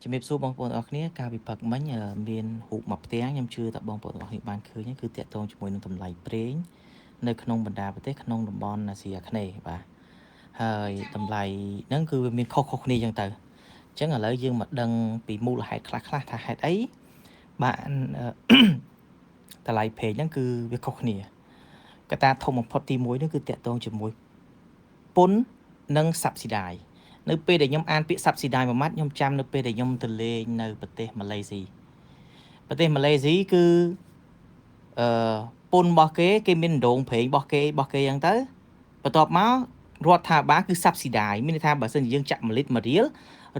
ជំរាបសួរបងប្អូនទាំងអស់គ្នាកាលពីព្រឹកមិញមានរូបមួយផ្ទាំងខ្ញុំជឿថាបងប្អូនទាំងអស់គ្នាបានឃើញគឺតាក់ទងជាមួយនឹងតម្លៃប្រេងនៅក្នុងបណ្ដាប្រទេសក្នុងតំបន់អាស៊ីអាគ្នេយ៍បាទហើយតម្លៃហ្នឹងគឺវាមានខុសៗគ្នាអញ្ចឹងទៅអញ្ចឹងឥឡូវយើងមកដឹងពីមូលហេតុខ្លះៗថាហេតុអីបានតម្លៃប្រេងហ្នឹងគឺវាខុសគ្នាកត្តាធំបំផុតទី1ហ្នឹងគឺតាក់ទងជាមួយពន្ធនិង subsidy នៅពេលដែលខ្ញុំអានពាក្យ subsidy មួយម៉ាត់ខ្ញុំចាំនៅពេលដែលខ្ញុំទៅលេងនៅប្រទេសម៉ាឡេស៊ីប្រទេសម៉ាឡេស៊ីគឺអឺពន្ធរបស់គេគេមានដងប្រេងរបស់គេរបស់គេអញ្ចឹងទៅបន្ទាប់មករដ្ឋាភិបាលគឺ subsidy មានន័យថាបើសិនជាយើងចាក់1លីត្រ1រៀល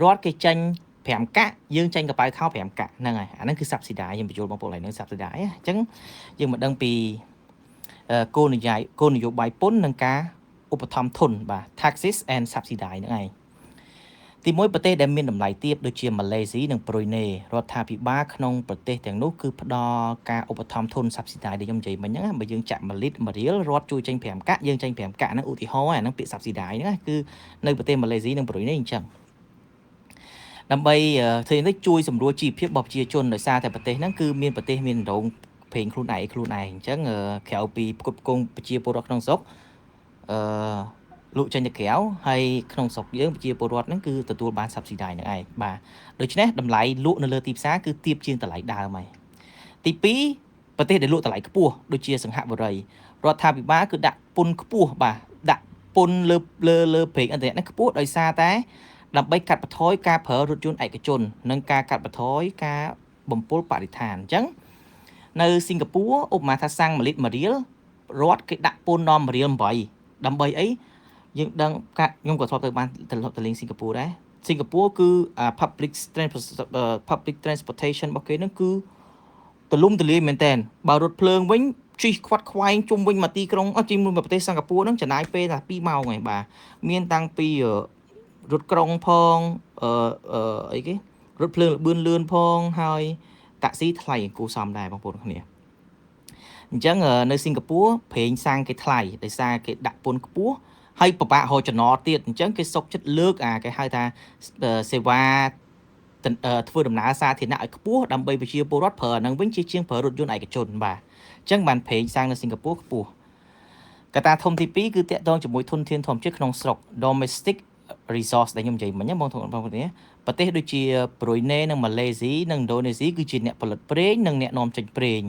រដ្ឋគេចេញ5កាក់យើងចេញកប៉ៅខោ5កាក់ហ្នឹងហើយអាហ្នឹងគឺ subsidy ខ្ញុំបញ្យល់បងប្អូនឡើយហ្នឹង subsidy អញ្ចឹងយើងមកដឹងពីគោលនយោបាយគោលនយោបាយពន្ធនិងការឧបត្ថម្ភធនបាទ taxes and subsidy ហ្នឹងឯងទីមួយប្រទេសដែលមានតម្លៃទាបដូចជាម៉ាឡេស៊ីនិងប្រុយណេរដ្ឋាភិបាលក្នុងប្រទេសទាំងនោះគឺផ្ដល់ការឧបត្ថម្ភធន subsidy ដែលខ្ញុំនិយាយមិញហ្នឹងបើយើងចាក់1លីត្រ1រៀលរដ្ឋជួយចេញ5កាក់យើងចេញ5កាក់ហ្នឹងឧទាហរណ៍អាហ្នឹងពាក្យ subsidy ហ្នឹងគឺនៅប្រទេសម៉ាឡេស៊ីនិងប្រុយណេអញ្ចឹងដើម្បីធ្វើនេះជួយសម្រួលជីវភាពរបស់ប្រជាជនដោយសារតែប្រទេសហ្នឹងគឺមានប្រទេសមានដងប្រេងខ្លួនឯងខ្លួនឯងអញ្ចឹងក្រៅពីផ្គត់ផ្គង់ប្រជាពលរដ្ឋក្នុងស្រុកអឺលក់ចេញទៅក្រៅហើយក្នុងស្រុកយើងប្រជាពលរដ្ឋហ្នឹងគឺទទួលបាន subsidy ហ្នឹងឯងបាទដូច្នេះតម្លៃលក់នៅលើទីផ្សារគឺទាបជាងតម្លៃដើមហើយទី2ប្រទេសដែលលក់តម្លៃខ្ពស់ដូចជាសង្ហបុរីរដ្ឋាភិបាលគឺដាក់ពន្ធខ្ពស់បាទដាក់ពន្ធលើលើលើប្រេងឥន្ធនៈហ្នឹងខ្ពស់ដោយសារតែដើម្បីកាត់បន្ថយការប្រើរថយន្តឯកជននិងការកាត់បន្ថយការបំពុលបរិស្ថានអញ្ចឹងនៅសិង្ហបុរីឧបមាថាសាំង1លីត្រ1រៀលរដ្ឋគេដាក់ពន្ធដល់1រៀល8ដើម្បីអីយើងដឹងកាខ្ញុំក៏ធ្លាប់ទៅបានធ្លាប់ទៅលេងសិង្ហបុរីដែរសិង្ហបុរីគឺ public transportation របស់គេហ្នឹងគឺទលំទលាយមែនតើបើរថភ្លើងវិញជិះខ្វាត់ខ្វែងជុំវិញមកទីក្រុងអត់ជិះមួយប្រទេសសិង្ហបុរីហ្នឹងចំណាយពេលតែ2ម៉ោងឯងបាទមានតាំងពីរថក្រុងផងអឺអីគេរថភ្លើងលបឿនលឿនផងហើយតាក់ស៊ីថ្លៃគួរសមដែរបងប្អូនគ្នាអញ្ចឹងនៅសិង្ហបុរីប្រេងសាំងគេថ្លៃដោយសារគេដាក់ពន្ធខ្ពស់ហើយពិបាករកចំណតទៀតអញ្ចឹងគេសុកចិត្តលើកអាគេហៅថាសេវាធ្វើដំណើរសាធារណៈឲ្យខ្ពស់ដើម្បីប្រជាពលរដ្ឋប្រើអានឹងវិញជាជាងប្រើរថយន្តឯកជនបាទអញ្ចឹងបានប្រេងសាំងនៅសិង្ហបុរីខ្ពស់កត្តាធំទី2គឺតាក់ទងជាមួយធនធានធម្មជាតិក្នុងស្រុក domestic resource ដែលខ្ញុំនិយាយមិញបងប្អូនបងប្អូនប្រទេសដូចជាប្រុយណេនិងម៉ាឡេស៊ីនិងឥណ្ឌូនេស៊ីគឺជាអ្នកផលិតប្រេងនិងអ្នកនាំចេញប្រេង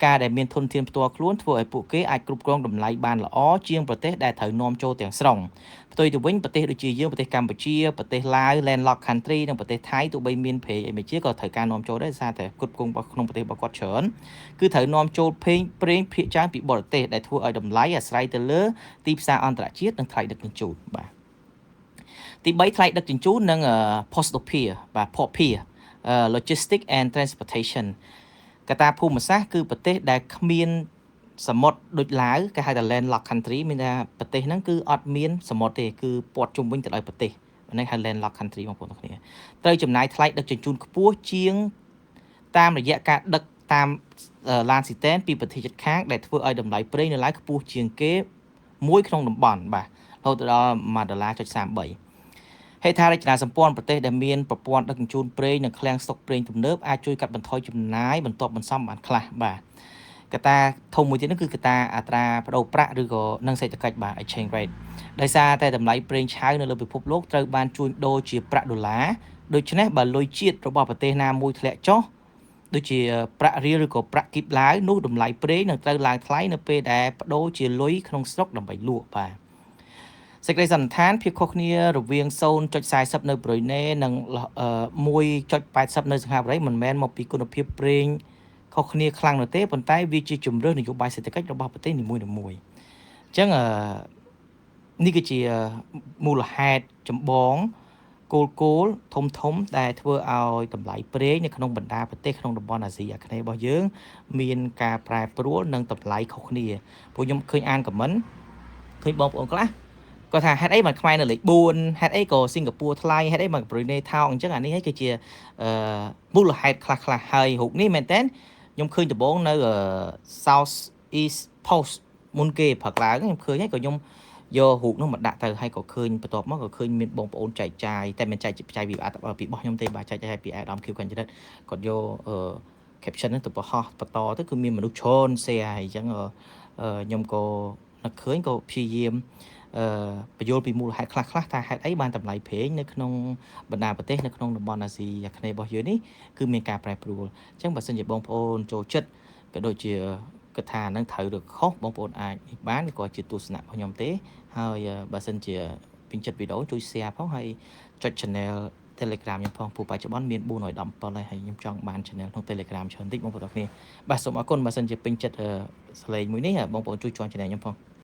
ការដែលមានធនធានផ្ទាល់ខ្លួនធ្វើឲ្យពួកគេអាចគ្រប់គ្រងតម្លៃបានល្អជាងប្រទេសដែលត្រូវនាំចូលទាំងស្រុងផ្ទុយទៅវិញប្រទេសដូចជាយើងប្រទេសកម្ពុជាប្រទេសឡាវ landlocked country និងប្រទេសថៃទោះបីមានប្រេងអីមួយជាក៏ត្រូវការនាំចូលដែរដោយសារតែគ្រប់គ្រងក្នុងប្រទេសរបស់គាត់ច្រើនគឺត្រូវនាំចូលប្រេងប្រេងភាគច្រើនពីបរទេសដែលធ្វើឲ្យតម្លៃអាស្រ័យទៅលើទីផ្សារអន្តរជាតិនិងថ្លៃដឹកជញ្ជូនបាទទី3ថ្លៃដឹកជញ្ជូននិង ភស្តុភារបាទភស្តុភារ logistic and transportation កត្តាភូមិសាស្ត្រគឺប្រទេសដែលគ្មានសមុទ្រដូចឡាវគេហៅថា landlocked country មានថាប្រទេសហ្នឹងគឺអត់មានសមុទ្រទេគឺព័ទ្ធជុំវិញទៅដោយប្រទេសហ្នឹងហៅ landlocked country បងប្អូនទាំងគ្នាត្រូវចំណាយថ្លៃដឹកជញ្ជូនខ្ពស់ជាងតាមរយៈការដឹកតាមឡានស៊ីតែនពីប្រទេសជិតខាងដែលធ្វើឲ្យតម្លៃប្រេងនៅឡាវខ្ពស់ជាងគេមួយក្នុងតំបន់បាទរហូតដល់1ដុល្លារចុច33ហេដ្ឋារចនាសម្ព័ន្ធប្រទេសដែលមានប្រព័ន្ធដឹកជញ្ជូនប្រេងនិងឃ្លាំងស្តុកប្រេងទំនើបអាចជួយកាត់បន្ថយចំណាយបន្ទាប់បន្សំបានខ្លះបាទកត្តាធំមួយទៀតនោះគឺកត្តាអត្រាប្តូរប្រាក់ឬក៏និងសេដ្ឋកិច្ចបាទ exchange rate ដោយសារតែតម្លៃប្រេងឆៅនៅលើពិភពលោកត្រូវបានជួញដូរជាប្រាក់ដុល្លារដូច្នេះបើលុយជាតិរបស់ប្រទេសណាមួយធ្លាក់ចុះដូចជាប្រាក់រៀលឬក៏ប្រាក់គីបឡាវនោះតម្លៃប្រេងនឹងត្រូវឡើងថ្លៃនៅពេលដែលប្ដូរជាលុយក្នុងស្រុកដើម្បីលក់បាទសេចក្តីសន្និដ្ឋានភាពខុសគ្នារវាង0.40នៅប្រុយណេនិង1.80នៅសិង្ហបុរីមិនមែនមកពីគុណភាពប្រេងខុសគ្នាខ្លាំងនោះទេប៉ុន្តែវាជាជំរើសនយោបាយសេដ្ឋកិច្ចរបស់ប្រទេសនីមួយៗអញ្ចឹងនេះគឺជាមូលហេតុចម្បងគោលគោលធំធំដែលធ្វើឲ្យតម្លៃប្រេងនៅក្នុងបណ្ដាប្រទេសក្នុងតំបន់អាស៊ីអាគ្នេយ៍របស់យើង មានការប្រែប្រួលនិងតម្លៃខុសគ្នាព្រោះខ្ញុំឃើញអាន comment ឃើញបងប្អូនខ្លះគាត់ថាហេតុអីបានខ្មែរនៅលេខ4ហេតុអីក៏សិង្ហបុរីថ្លៃហេតុអីបានប្រុយណេថោកអញ្ចឹងអានេះគឺជាអឺមូលហេតុខ្លះខ្លះហើយរូបនេះមែនតើខ្ញុំឃើញដំបូងនៅ South East Post មុនគេព្រឹកឡើងខ្ញុំឃើញហើយក៏ខ្ញុំនិ យករូបនោះមកដាក់ទៅហើយក៏ឃើញបន្ទាប់មកក៏ឃើញមានបងប្អូនចែកចាយតែមិនចែកចាយពីអត្ថពីរបស់ខ្ញុំទេបាទចែកចាយពីអាដាមខៀវកញ្ចរិតគាត់យកអឺ caption ហ្នឹងទៅបង្ហោះបន្តទៅគឺមានមនុស្សច្រើន share ហើយអញ្ចឹងខ្ញុំក៏នឹកឃើញក៏ព្យាយាមអឺបញ្យល់ពីមូលហេតុខ្លះខ្លះថាហេតុអីបានតម្លៃប្រេងនៅក្នុងបណ្ដាប្រទេសនៅក្នុងតំបន់អាស៊ីអាគ្នេយ៍របស់យើងនេះគឺមានការប្រែប្រួលអញ្ចឹងបើសិនជាបងប្អូនចូលចិត្តក៏ដូចជាគិតថានឹងត្រូវឬខុសបងប្អូនអាចនេះបានក៏ជាទស្សនៈរបស់ខ្ញុំទេហើយបើសិនជាពេញចិត្តវីដេអូជួយ share ផងហើយចុច channel Telegram ខ្ញុំផងព្រោះបច្ចុប្បន្នមាន417ហើយហើយខ្ញុំចង់បាន channel ក្នុង Telegram ច្រើនតិចបងប្អូនទាំងគ្នាបាទសូមអរគុណបើសិនជាពេញចិត្តសលេងមួយនេះបងប្អូនជួយ join channel ខ្ញុំផង។